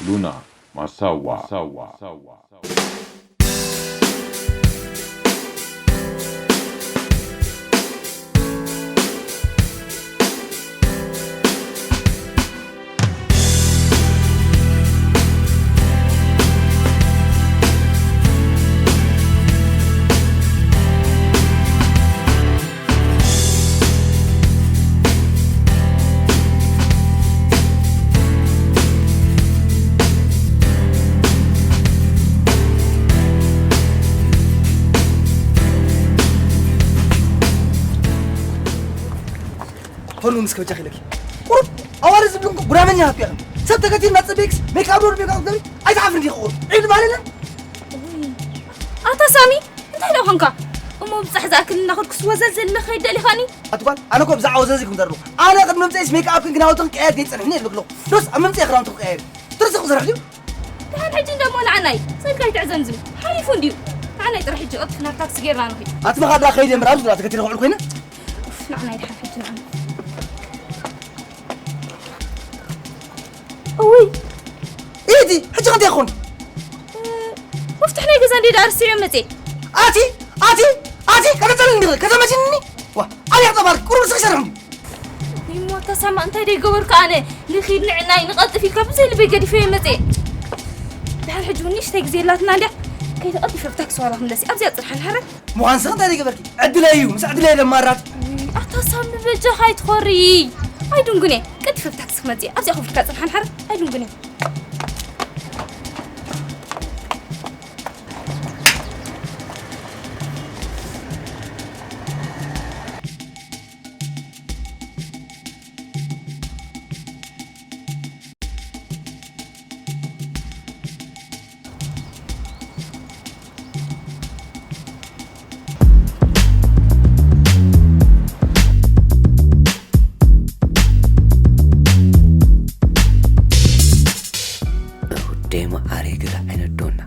ሉና ማሳዋ። ሆኑ ምስ ከበጃ ኺለኪ ቁሩብ ኣዋርድ ዝብልኩም ጉራመኛ ሃብቲ ኢኹም። ሰብ ተገቲሩ እናጸበየክስ ሜክኣፕ ሎድ ሜክኣፕ ገሪ ኣይትሓፍር እንዲኺ ቁሩብ ዒድ ባለለ። ኣታ ሳሚ እንታይ ደኣ ኾንካ? እሞ ብጻሕ ዝኣክል እናኸድኩስ ወዘዝ ኢለ ክኸይድ ደሊኻኒ? ኣቲ ጓል ኣነ እኮ ብዛዕባ ወዘዝ ኢልኩም ዘረብኩ። ኣነ ቅድሚ ምምጸይስ ሜክኣፕክን ክዳውንትኽን ቀያይር ገይጸንሕኒ እየ ዝብለክለኹ። ዶስ ኣብ ምምጸይ ክዳውንቲ ክቀያይር ትርሲ ክሰርሕ ድዩ? ደሓን ሕጂ እንደሞ ንዓናይ ሰልካይ ትዕዘምዝም ሓሊፉ እንድዩ። ንዓናይ ጥራሕ ሕጂ ቀልጥፍና ብታክሲ ጌርና ንኺድ። ኣቲ መኻድራ ከይደ ምራብ ዝብላ ተከቲለ ክውዕል ኮይነ። ኡፍ ንዓናይ ደሓን ሕጂ ንዓናይ። እውይ ኢቲ ሕጂ ከምቲ ይኾን መፍትሕ ናይ ገዛ እንዴ ዳርስ እዮም መጽየ ኣቲ ኣቲ ኣቲ ቀለጸል እንዲ ከተመችኒ ዋ ኣሊ ያጠባር ቁሩብ ስክ ሰርም ይሞ ተሰማ እንታይ ደይ ገበርኩ ኣነ ንኺድ ንዕናይ ንቐልጥፍ ኢልካ ብዘይ ልበይ ገዲፈ መጽየ ድሓር ሕጂ እውን ንእሽተይ ግዜ የላትና እንድያ ከይተቐልጢፈ ብታክሲ ዋላ ክንደሲ ኣብዚኣ ጽንሓ ንሓረ ምዃንስ እንታይ ደይ ገበርኪ ዕድለይ እዩ ምስ ዕድለይ ደማራት ኣታ ሳሚ በጃኻ ኣይትኾሪ ኣይድንጉን እየ ቀልጢፈ ብታክሲ ክመጽእ ኣብዚኣ ኮፍ ኢልካ ጽንሓ ንሓረ ኣይድንጉን እየ ደይ መዓረይ ገዛ ዓይነት ዶና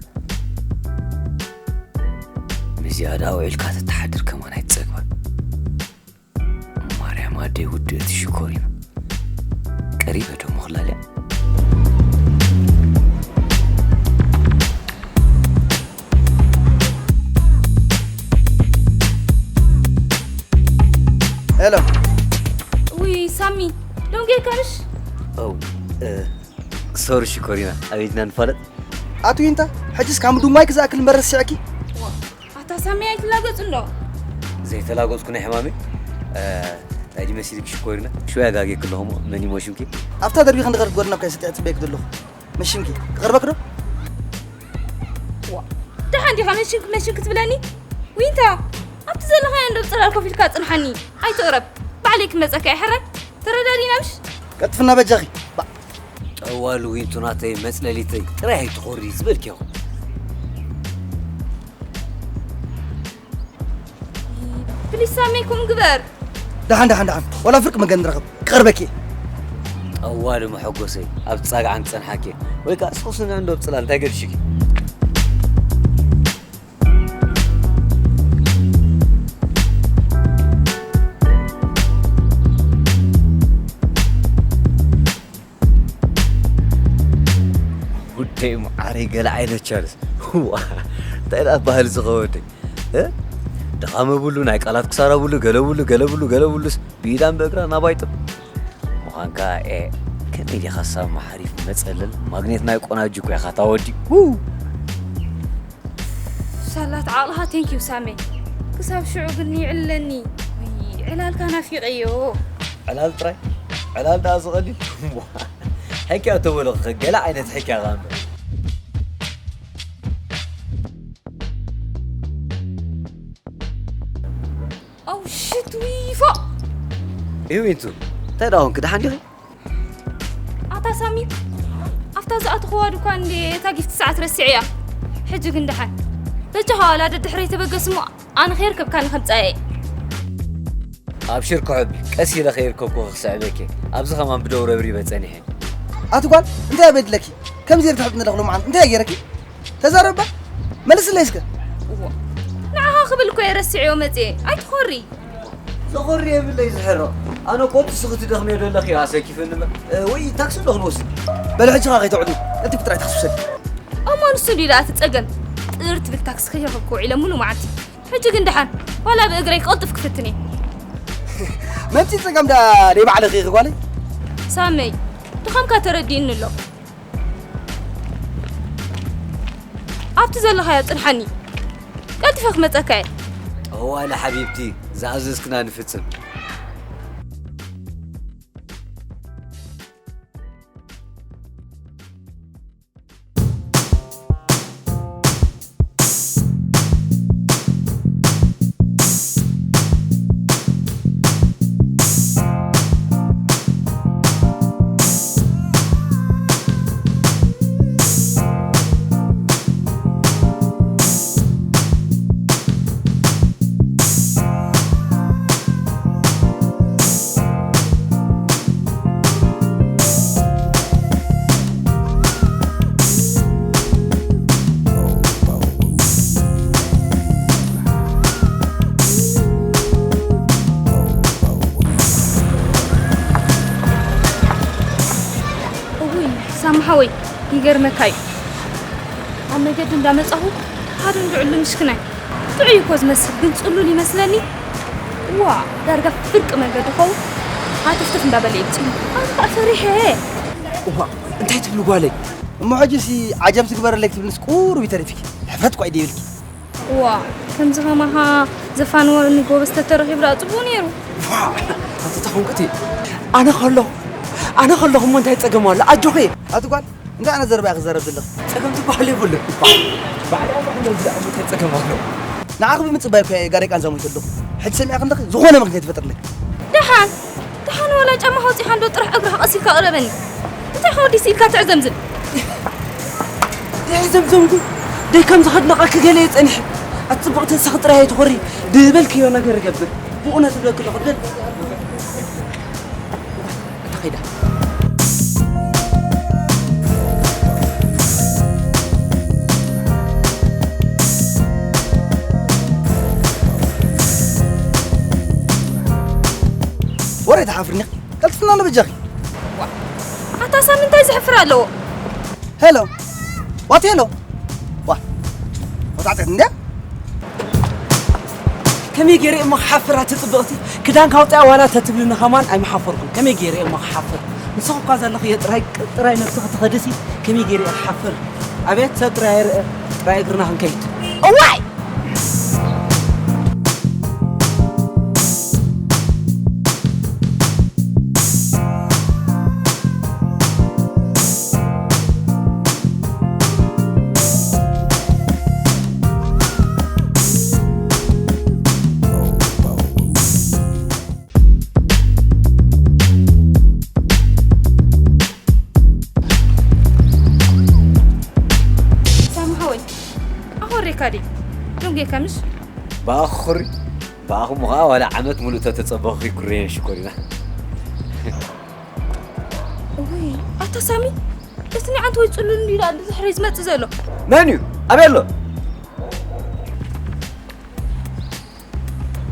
ምስዚኣ ደኣ ውዒልካ ተተሓድር ከማን ኣይትጸግባን ማርያም ኣደይ ውድእቲ ሽኮሪና ቀሪበ ዶ ምኽላልያ ሄሎ ውይ ሳሚ ደንጌካንሽ ው ሶሪ ሽኮሪና ኣበይትና ንፋለጥ ኣቱ ይንታ ሕጅስ ካብ ምድማይ ክዝኣክል መረስ ስዕኪ ኣታ ሳሚ ኣይትላገጽ እንዶ ዘይተላገጽኩ ናይ ሕማመይ እንታይ ድመሲልክ ሽኮሪና ሽወይ ኣጋጌ ክለኹሞ መን ይሞ ሽምኪ ኣብታ ደርቢኻ ንኸርድ ጎድና እኳ ስጥዕ ጽበየክ ዘለኹ መሽንኪ ክቐርበክ ዶ ደሓን ዲኻ መሽንክ መሽንክ ትብለኒ ዊንታ ኣብቲ ዘለኻዮ እንዶ ጽላል ኮፍ ኢልካ ጽንሓኒ ኣይትቕረብ ባዕለይ ክመጸካ ይሕራይ ተረዳዲና ምሽ ቀልጥፍና በጃኺ ጠዋል ዊንቱ ናተይ መጽለሊተይ ጥራይ ኣይትኾሪ ዝበልኪ ኢኹ ፕሊስ ሳመይ ኩም ግበር ደሓን ደሓን ደሓን ወላ ፍርቂ መገን ንረኽብ ክቐርበኪ ጠዋል መሐጎሰይ ኣብ ጻግዓን ክጸንሓኪ ወይ ከዓ ስኹስንዕ እንዶ ብጽላል እንታይ ገድሽኪ ውደይ መዓረይ ገለ ዓይነት ቻርስ ዋ እንታይ ደኣ ባህል ዝኸወደይ ድኻም ብሉ ናይ ቃላት ክሳራ ብሉ ገለ ብሉ ገለ ብሉ ገለ ብሉስ ብኢዳን ብእግራ ናባይ ጥብ ምዃንካ ኤ ከመይ ዲኻ ሳማ ሓሪፍ መጸለል ማግኔት ናይ ቆናጁ እኮ ኢኻ ታወዲ ሳላት ዓቕልኻ ቴንኪዩ ሳሜ ክሳብ ሽዑ ግን ይዕለኒ ዕላልካ ናፊቀዮ ዕላል ጥራይ ዕላል ደኣ ዝቐሊል ሕክያ ተበሎ ገለ ዓይነት ሕክያ ኸ ኣው ሽት ዊፎ እዩ ኢንቱ እንታይ ደኣ ኾንክ ደሓን ዲኺ ኣታ ሳሚ ኣብታ ዝኣተኽዋ ድኳን እንዴ እታ ጊፍቲ ሰዓት ረሲዐያ ሕጂ ግን ደሓን በጃኻ ዋላ ደድሕረይ ተበገስ እሞ ኣነ ከይርከብካ ንኸምጻየ ኣብሽር ክሕቢ ቀስ ኢለ ከይርከብኩ ክስዕበኪ ኣብዚ ኸማን ብደው ረብሪበ ጸኒሐ ኣቲ ጓል እንታይ በድለኪ ከምዚ ኢለ ትሕጥኒ ኣለኹ ሎምዓንቲ እንታይ ገይረኪ ተዛረባ መልስለይ እስከ ንዓኻ ክብል እኮ የረስዕዮ መጽየ ኣይትኾሪ ዘኾሪ የብለይ ዝሕሮ ኣነ እኮ እቲ ስኽቲ ደኽሜ ዘለኺ ኣሰኪፍኒ እምበር። እ፣ ወይ ታክሲ እንዶ ክንወስድ? በል ሕጂ ኸዓ ከይተውዕሊ። እቲ ብጥራይ ታክሲ ውሰድ። እሞ ንሱ እንድዩ ደኣ እቲ ጸገም። ጥር ትብል ታክሲ ከይረኸብኩ ውዒለ ሙሉእ መዓልቲ። ሕጂ ግን ደሓን፣ ዋላ ብእግረይ ክቕልጥፍ ክፍትን እየ። መምጺ ጸገም ደኣ ደይ ባዕልኺ ኢኺ ጓለይ? ሳመይ፣ ድኻምካ ተረዲእኒ ኣሎ። ኣብቲ ዘለኻዮ ጽንሓኒ። ቀልጢፈ ክመጸካ እየ። ጠዋለ ሓቢብቲ፣ ዝኣዘዝክና ንፍጽም። እውይ፣ ሳሚ ሓወይ፣ ይገርመካ እዩ። ኣብ መገዲ እንዳመጻኹ ሓደ እንድዕሉ ምሽክናይ። ጥዑይ እኮ ዝመስል፣ ግን ጽሉል ይመስለኒ። ዋ፣ ዳርጋ ፍርቂ መገዲ ኸውን ሃተፍተፍ እንዳበለ ይምጽእ። ኣነ ከዓ ፈሪሐ። እዋ፣ እንታይ ትብሊ ጓለይ? እሞ ሕጂሲ ዓጀብ ዝግበረለይ ክትብልስ ቁሩብ ይተሪፍኪ። ሕፍረት እኳ እዩ ደይብልኪ። ዋ፣ ከምዚ ከማኻ ዘፋንወኒ ጎበዝ ተተረኺቡ ደኣ ጽቡቕ ነይሩ። ዋ፣ ኣንቲ ተኾንኩቲ። ኣነ ከለኹ፣ ኣነ ከለኹ እሞ እንታይ ጸገም ኣሎ? ኣጆኺ። ኣቲ ጓል፣ እንታይ ዓይነት ዘረባ ኢኺ ክዛረብ ዘለኺ? ጸገም ዝበሃል የብሉን። ባዕለይ ኣምላኽ እንደዚ ደኣ እንታይ ጸገም ኣሎ? ንዓኺ ብምጽባይ እኮ እየ ጋደይ ቃንዛ ሞይተ ኣለኹ። ሕጂ ሰሚዐ ክንደኺ ዝኾነ ምኽንያት ይፈጥርለይ። ደሓን፣ ደሓን ዋላ ጫማኻ ኣውጺእካ እንዶ ጥራሕ እግርኻ ቀስ ኢልካ ቅረበኒ። እንታይ ከወዲስ ኢልካ ትዕዘምዝም? ደይ ዘምዘምኩ፣ ደይ ከም ዝኸድነቐኪ ገለ እየ ጸኒሐ። ኣቲ ጽቡቕ ተንሳኺ ጥራይ ኣይትኾሪ፣ ዝበልክዮ ነገር እገብር። ብእውነት እብለኪ ኣለኹ፣ በል። እታ ኸይዳ። ወረ ኣይትሓፍርኒ፣ ቀልጥፍና ኣሎ በጃኺ። ዋ፣ ኣታ ሳሚ እንታይ ዘሕፍር ኣለዎ? ሄሎ፣ ዋት ሄሎ? ዋ፣ ወጣዕጠት እንድያ? ከመይ ገይረ እሞ ክሓፍር ኣቲ ጽብቕቲ? ክዳንካ ኣውጽኣ ዋላ ተትብልኒ ከማን ኣይምሓፈርኩን። ከመይ ገይረ እሞ ክሓፍር? ንስኺ እኳ ዘለኽዮ ጥራይ፣ ጥራይ ነብስኺ ትኸድሲ፣ ከመይ ገይረ እየ ክሓፍር? ኣቤት ሰብ ጥራይ ኣይርአ፣ ጥራይ እግርና ክንከይድ። እዋይ! ሳሚ ሓወይ፣ ኣኾሬካ ድየ? ደንጒየካ ምሽ? ብኣኹሪ፣ ብኣኹም ኸዓ ዋላ ዓመት ሙሉእ ተተጸበኹ ይኩረየን ሽኮሪና። እውይ፣ ኣታ ሳሚ፣ እቲ ናይ ዓንተወይ ጽሉል እንድዩ ደኣ ድሕረይ ዝመጽእ ዘሎ። መን እዩ? ኣበይ ኣሎ?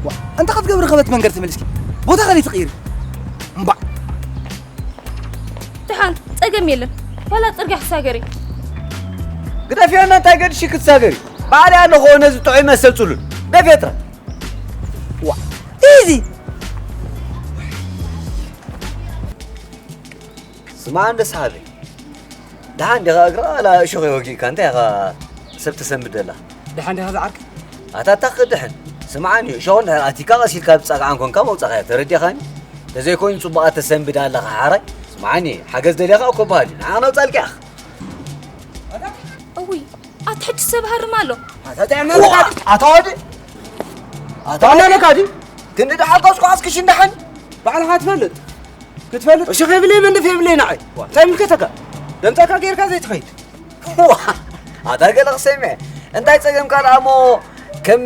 ዋ፣ እንታይ ክትገብሪ ከበት መንገድ ትመልስኪ? ቦታ ከሊእ ትቕይሪ። እምባዕ። ደሓን፣ ጸገም የለን። ዋላ ጽርግያ ክሳገሪ። ግደፍዮና፣ እንታይ ገድሺ ክትሳገሪ? ባዕለይ ኣለኹ ነዚ ጥዑይ መሰል ጽሉል። ግደፍዮ ጥራይ። ዋ፣ ኢዚ። ስማዕ እንዶ ሰሓበይ። ደሓን ዲኻ እግራ ዋላ እሾኽ የወጊእካ? እንታይ ኢኻ ሰብ ተሰንብድ ዘላ? ደሓን ዲኻ ዝዓርከይ? ኣታ እታ ክድሕን። ስምዓኒ፣ እሾኽ እንድሕር ኣቲካ ቀስ ኢልካ ብጸግዓን ኮንካ መውጻእኻያ፣ ተረዲኻኒ? ተዘይኮይኑ ጽቡቓት ተሰንብድ ኣለኻ ሓራይ። ስምዓኒ፣ ሓገዝ ደሊኻ እኮ በሃል እዩ። ንዓኻ ነውጻልካ ኢኻ። እውይ፣ ኣታ ሕጂ ሰብ ሃርም ኣሎ። ኣታ እንታይ ኣታ ወዲ? ኣታ ዋና ነካ ድዩ? ክንዲ ደሓልካ እስኮ ኣስክሽ እንደሓን። ባዕልኻ ትፈልጥ። ክትፈልጥ እሺ፣ ከይብለይ መንደፍ የብለይ ንዓይ። ዋ፣ እንታይ ይምልከተካ? ደምጻካ ጌርካ ዘይትኸይድ። ዋ፣ ኣታ ገለ ክሰምዐ። እንታይ ጸገምካ ደኣ እሞ ከም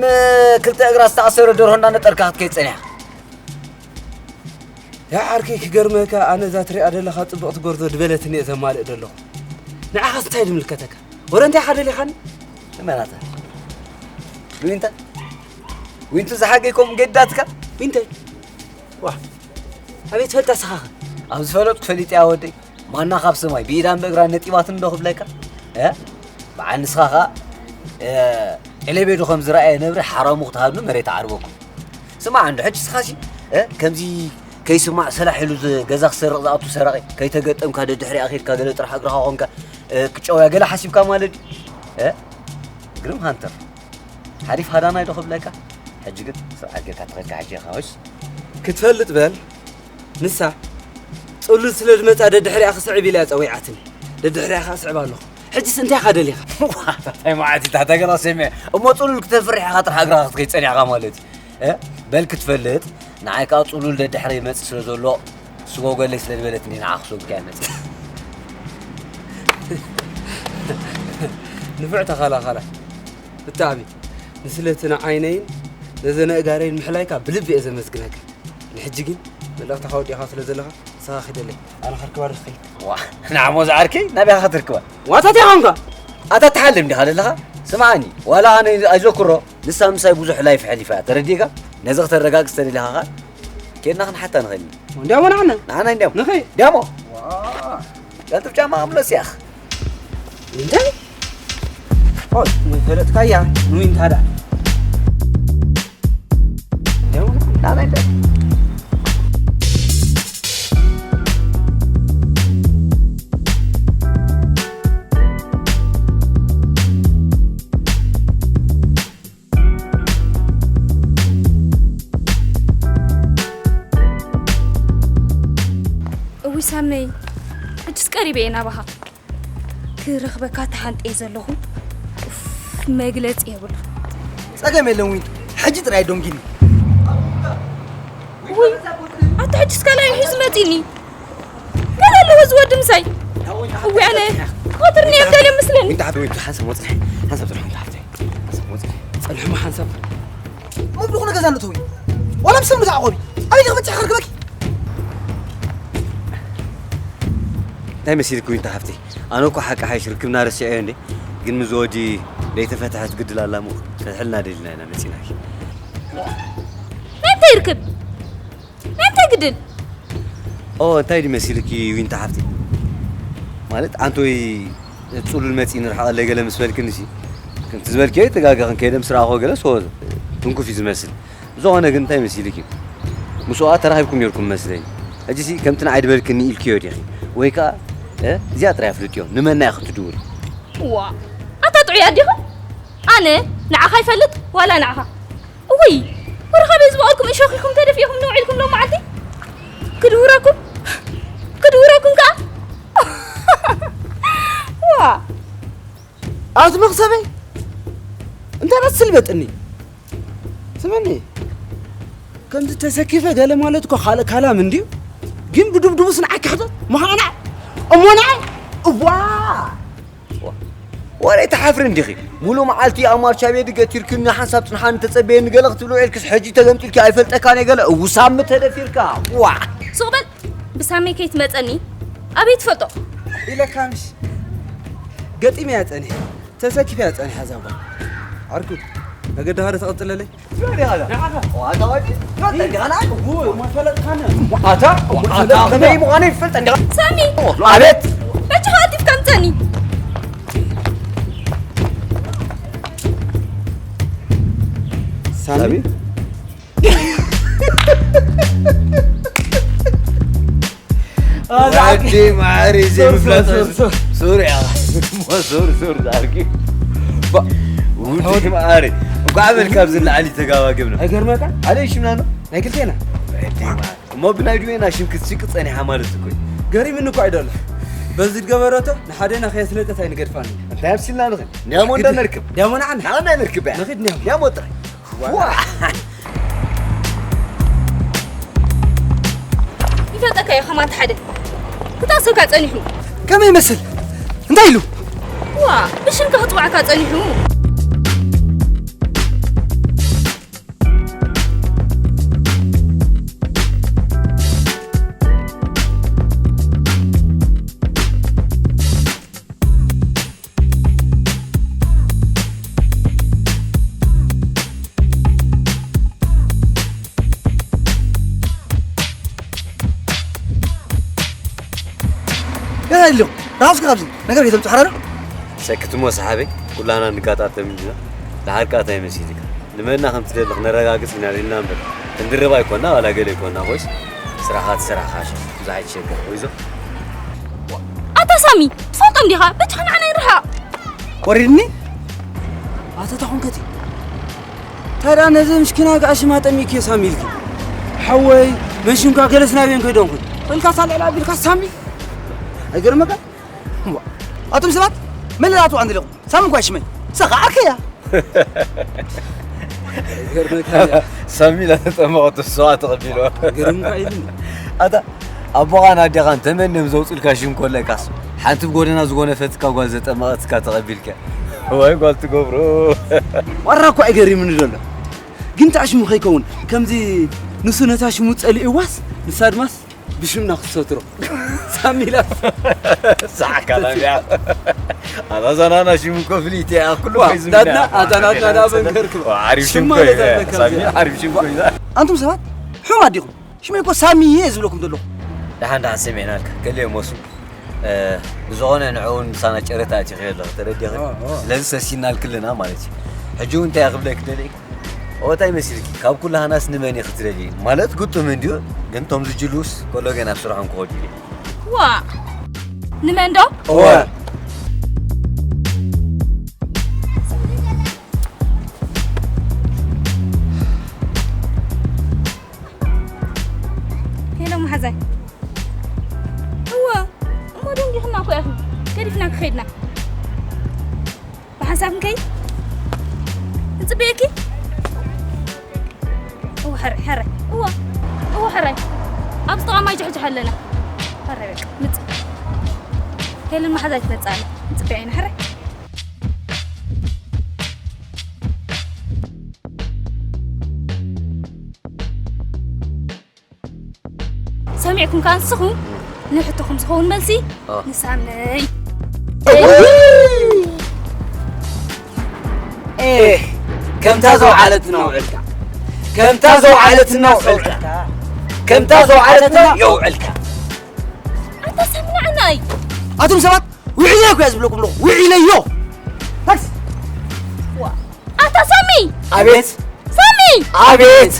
ክልተ እግራ ዝተኣሰረ ደርሆ እንዳነጠርካ ክትከይድ ጸኒሕካ? ያ ዓርከይ፣ ክገርመካ፣ ኣነ እዛ ትሪኣ ዘለኻ ጽብቕቲ ጎርዞ ድበለትኒ እየ ዘማልእ ዘለኹ። ንዓኻስ እንታይ ድምልከተካ? ወረ እንታይ ኢኻ ደሊኻኒ? ንመን ኣታ? ንዊንታ? ዊንቱ ዝሓገይ ከምኡ ገዳትካ? ዊንታይ? ዋ። ኣበይ ትፈልጣ ስኻኸ? ኣብ ዝፈለጥኩ ፈሊጠያ ወደይ። ማና ካብ ሰማይ ብኢዳን ብእግራን ነጢባትኒ ዶ ክብለካ? እ? በዓል ንስኻ ኸኣ፣ እ፣ ኤሌቤዶ ከም ዝረኣየ ነብሪ ሓራሙ ክትሃብኒ መሬት ዓርበኩም። ስማዕ እንዶ፣ ሕጂ ስኻሲ፣ እ፣ ከምዚ ከይስማዕ ሰላሕ ኢሉ ዝ-፣ ገዛ ክሰርቕ ዝኣቱ ሰራቒ፣ ከይተገጠምካ ደድሕሪኣ ኬድካ ገለ ጥራሕ እግርኻ ኮንካ፣ እ፣ ክጨውያ ገለ ሓሲብካ ማለት ድዩ? እ? ግርም ሃንተር። ሓሪፍ ሃዳናይ ዶ ክብለካ? ሕጂ ግን ስርዓት ጌርካ ተኸድካ ሕጂ ኢኻ፣ ወይስ? ክትፈልጥ በል። ንሳ ጽሉል ስለ ዝመጻ ደድሕሪኣ ክስዕብ ኢላ እያ ጸዊዓትኒ። ደድሕሪኣ ከኣ ስዕብ ኣለኹ። ሕጅስ እንታይ ኢኻ ደሊኻ? እንታይ መዓት እታ ተገራ ሰሚዐ። እሞ ጽሉል ክተፍርሕ ኢኻ ጥራሕ እግራ ክትከይድ ጸኒሕካ ማለት እዩ። እ? በል ክትፈልጥ፣ ንዓይ ከኣ ጽሉል ደድሕረይ ይመጽእ ስለ ዘሎ ስጎገለይ ስለ ዝበለትኒ ንዓ ክሰጉድ እያ መጽእ። ንፉዕ ተኸላኸላ። ብጣዕሚ። ንስለቲ ንዓይነይን ነዘን ኣእጋረይን ምሕላይካ ብልቢ እየ ዘመስግነካ። ንሕጂ ግን መልእኽትኻ ወዲእኻ ስለ ዘለኻ ንስኻ ኺደለይ። ኣነ ከርክባ ዶ ክኸይድ? ዋ፣ ንዓሞ ዝዓርከይ ናበይ ኢኻ ክትርክባ? ዋታት ኢኻ እንኳ። ኣታ ትሓልም ዲኻ ዘለኻ? ስምዓኒ፣ ዋላ ኣነ ኣይዘክሮ፣ ንሳ ምሳይ ብዙሕ ላይፍ ኣሕሊፋ እያ። ተረዲእካ? ነዚ ክተረጋግጽ ተደሊኻ ኸኣ ኬድና ክንሓታ ንኽእል ኢና። እንዲያሞ ንዓና? ንዓና እንዲያሞ። ንኸይድ? እንዲያሞ። ዋ። ቀልጥፍ ጫማ ክምለስ እያ። እንታይ? ኦይ፣ ፈለጥካያ ንዊንታ ዳ። እንዲያሞ ንዓና እንዲያሞ። እውይ ሳመይ፣ ሕጅስ ቀሪበ እየ ናባኻ። ክረኽበካ ተሃንጠ እየ ዘለኹ። ኡፍ፣ መግለጺ የብሉ። ጸገም የለን ዊንቱ፣ ሕጂ ጥራይ ዶንጊኒ። ውይ፣ ኣታ ሕጅስ ካልኣይ ሒዙ መጺኒ። ገለ ኣለዎ እዚ ወዲ ምሳይ። እውይ ኣነ፣ ክቐትርኒ እየ ደልየ ምስለኒ። ዊንቱ ሓፍተይ፣ ዊንቱ ሓንሳብ ወጽሒ፣ ሓንሳብ ጽንሑ ዊንቱ ሓፍተይ። ሓንሳብ ወጽሒ። ጸንሑ እሞ ሓንሳብ። መብልኹ ንገዛ ንእተዊ። ዋላ ብሰብ ንተዓቖቢ። ኣበይ ኢኺ በጺሕኪ ክርክበኪ? እንታይ መሲልኪ ዊንታ ሓፍተይ? ኣነ እኮ ሓቂ ሓይሽ ርክብና ረሲዐዮ እንዴ? ግን ምስ ወዲ ለይተፈትሐት ግድል ኣላ እሞ ክፈትሐልና ደሊና ኢና መጺናኪ። ናይ እንታይ ርክብ? ናይ እንታይ ግድል? ኦ፣ እንታይ ድዩ መሲልኪ ዊንታ ሓፍተይ? ማለት ኣንቶይ ጽሉል መጺ ንርሓቐለይ ገለ ምስ በልክንሲ፣ ከምቲ ዝበልክዮ ኣይተጋገኽን፣ ከይደ ምስ ረኣኹ ገለ ሶ ትንኩፍ እዩ ዝመስል። ብዝኾነ ግን እንታይ መሲልኪ? ምስኡ ተራኺብኩም ነይርኩም መስለኒ። ሕጂሲ ከምቲ ንዓይ ድበልክኒ ኢልክዮ ዲኺ? ወይ ከኣ፣ እ፣ እዚኣ ጥራይ ኣፍልጥዮ፣ ንመና ኢኺ ትድውሪ? ዋ፣ ኣታ ጥዑይ ኣዲኻ? ኣነ ንዓኻ ይፈልጥ ዋላ ንዓኻ? እውይ፣ ወርኻ በይ ዝበቐልኩም እሾኽ ኢኹም ተደፊእኹም ንውዒልኩም ሎም መዓልቲ? ክድውረኩም፣ ክድውረኩም ከኣ? ዋ! ኣቲ መኽሰበይ፣ እንታይ ደስ ስልበጥኒ? ስመኒ፣ ከምዚ ተሰኪፈ ገለ ማለት እኮ ካልእ ካላም እንድዩ። ግን ብድብድቡስ ንዓይ ክሕተት? ምዃና? እሞ ንዓይ? እዋ! ወረ ትሓፍሪ እንዲኺ? ሙሉእ መዓልቲ ኣብ ማርቻ ቤት ገቲርክኒ፣ ሓንሳብ ጽንሓኒ ተጸበየኒ ገለ ክትብሊ ውዒልክስ፣ ሕጂ ተገምጢልኪ ኣይፈልጠካን እየ ገለ፣ እውሳሚ ተደፊርካ። ዋ! ሱቕ በል፣ ብሳመይ ከይትመጸኒ ኣበይ ትፈልጦ? ኢለካ ምሽ? ገጢመያ ጸኒሐ፣ ተሰኪፈያ ጸኒሐ እዛ ጓል። ዓርኩ፣ መገዲ ሃደ ተቐጽለለይ? ኣታ፣ ኣታ፣ ከመይ ምዃነ ይፈልጥ እንዲኻ? ሳሚ! ኣቤት! በጃኻ ኣቲፍካ ምጸኒ። ሳሚ? ወዲ ማሪ ዘይምፍለጥ ሱር፣ ሱር፣ ሱር። ሱር እያ። ሱር፣ ሱር፣ ዛርጊ። ባ-፣ ወዲ ማሪ። እንኳዕ በልካ ኣብዚ ላዕሊ ተጋባገብና። ኣይገርመካ? ኣለ ሽምና ነው። ናይ ክልቴና። ወዲ ማሪ። እሞ ብናይ ድዌና ሽም ክትስቂ ጸኒሓ ማለት እኮ እዩ። ገሪምኒ እኮ ኣይደሎ። በዚ ዝገበረቶ ንሓደና ከየስለጠት ኣይንገድፋን። እንታይ ኣብሲልና ንኽእል? እንዲያሞ እንዳ ነርክብ። እንዲያሞ ንዓና። ንዓና ነርክብ እያ። ንኺድ እንዲያሞ። እንዲያሞ ጥራይ። ዋ! ይፈልጠካ እዩ ከማን ሓደ ክጣሰካ ጸኒሑ። ከመይ ይመስል? እንታይ ኢሉ? ዋ፣ ብሽምካ ክጽዋዕካ ጸኒሑ። ኣለኹ። ራስካ ካብዚ ነገር እየ ዘምጽእ ሓራዶ? ሰክትሞ ሰሓበይ፣ ኩላና ንጋጣጠም እንዲና። ደሓር ከኣ እንታይ መሲልካ? ንመና ከም ትደሊ ክነረጋግጽ ኢና ኢልና እምበር፣ ክንድርብ ኣይኮና፣ ዋላ ገለ ኣይኮና። ኮይስ፣ ስራኻ ትስራሕ ካሽ፣ ብዙሕ ኣይትሸገር። ወይዞ? ኣታ ሳሚ፣ ትፈልጦም ዲኻ? በጃኻ ንዓና ይርሓቕ። ወሪድኒ? ኣታ ተኾንከቲ? ታዲያ ነዚ ምሽኪና ጋሽ ማጠሚክዮ ሳሚ ኢልኪ? ሓወይ፣ መን ሽምካ ገለስ ናበይ ከይዶም ኩን? ኮንካ ሳልዕላ ኣቢልካ ሳሚ? ኣይገርመካ? እዋ፣ ኣቱም ሰባት፣ መን ላቱ ኣንድለኹም? ሳሚ እኳ ሽመይ። ሰኻ ዓርከያ። ሳሚ ላተጠመቐቱ ሰዋ ተቐቢልዋ። ገርምካ ኢልኒ። ኣታ ኣቦኻን ኣዴኻን ተመንዮም ዘውፅልካ ሽም ኮለካስ፣ ሓንቲ ብጎደና ዝጎነፈትካ ጓል ዘጠመቐትካ ተቐቢልካ። ወይ ጓል ትገብሮ። ዋራ እኮ ኣይገሪምኒ ዘሎ። ግን ታሽሙ ከይከውን፣ ከምዚ ንሱ ነታ ሽሙ ጸሊእዋስ፣ ንሳ ድማስ ብሽምና ክትሰትሮ። ሳሚላ። ሳዕካ ላምያ። ኣታ ዛናና ሽሙ እኮ ፍልይቲ እያ፣ ኩሉ ዋ፣ ከይዝምና። ዳድና፣ ኣታ ናትና ናበን ከርክብ። ዋ፣ ዓሪፍ ሽም ሽም እኮ እዩ፣ ኮይና ኣለካ ሳሚ፣ እዚኣ። ዓሪፍ ሽም ኮይና። ኣንቱም ሰባት፣ ሕሙማት ዲኹም? ሽመይ እኮ ሳሚ እየ ዝብለኩም ዘለኹ። ደሓን፣ ደሓን ሰሚዕናልካ። ከልየ ሞሱ። እ፣ ብዝኾነ ንዕኡ ምሳና ጨረታ ኣቲኺ ኣለኹ፣ ተረዲኺ? ኦ፣ ኦ። ስለዚ ሰሲናልክልና ማለት እዩ። ሕጂ እውን እንታይ እየ ክብለኪ ደሊየ? ኦ፣ እንታይ መሲልኪ? ካብ ኩላህናስ ንመን ኢኺ ትደልዪ? ማለት ግጡም እንድዩ፣ ግን ቶም ዝጅልውስ ከሎ ገና ኣብ ስራሖም ክኸዱ እዮም። ዋ፣ ንመን ዶ? እወ። ሄሎ መሓዛይ። እወ፣ እሞ ደንጊኽና እኮ ኢኹም። ገዲፍና ክኸድና። ብሓንሳብ ክንከይድ? ንጽበየኪ? እወ፣ ሕራይ፣ ሕራይ። እወ፣ እወ፣ ሕራይ። ኣብዚ ጥቓ ማይ ጅሕጅሕ ኣለና። ሕራይ በቃ፣ ምጽእ። ሄለን መሓዛይ ትመጽእ ኣላ። ንጽበያ ኢና፣ ሕራይ። ሰሚዕኩም ከኣ ንስኹም ንሕቶኹም ዝኸውን መልሲ ኦ። ንሳመይ። ኤህ፣ ከምታ ዘውዓለትና ውዕልካ። ከምታ ዘውዓለትና ውዕልካ። ከምታ ዘውዓለትና የውዕልካ። ኣታ ሳሚ ንዓናይ። ኣቱም ሰባት፣ ውዒለዮ እኮ እየ ዝብለኩም ኣለኹ። ውዒለዮ። ታክሲ። ዋ፣ ኣታ ሳሚ! ኣቤት። ሳሚ! ኣቤት።